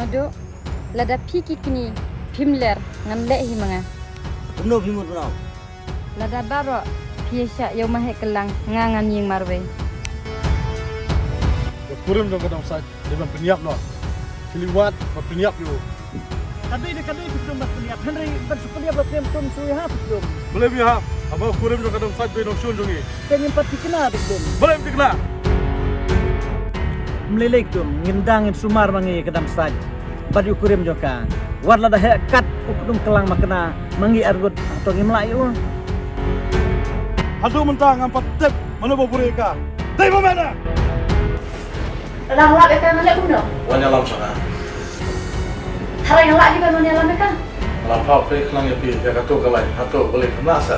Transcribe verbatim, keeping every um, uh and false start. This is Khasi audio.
Ado, lada phi ki kni phim ler, ngan leh hi ma nga. Kumno phi mut bnai? Lada baroh phi ïa shah ïa u maheh kyllang, nga ngan ïeng marwei. Ïa u kurim jong ka Dam Sait dei ban pynïap noh. Khlieh wad ban pynïap ïa u. Ka dei, ka dei phi tum ban pynïap, hynrei ban shu pynïap la phi tum shu ïa ha phi tum. Balei phi ïa ha? Haba u kurim jong ka Dam Sait dei nongshun jong ngi. Te ngim pat thikna dik dum. Balei thikna? Mlei lei tum, ngin dang ngin sumar ma ngi ka Dam Sait bad ïa u kurim jong ka. Wat lada heh kat u kdum kyllang ma kane, ma ngi arngut to ngim lah ïa u. Haduh mynta ngam pat tip mano ba buri ka. Dei ba mena. Lada nga lap ïa ka nga leh kumno? Wan ïalam sha nga. Hynrei nga lah hi ban wan ïalam ïa ka. Nga la phah phi khnang ïa phi ïa kato ka lain, hato balei khynnah sa.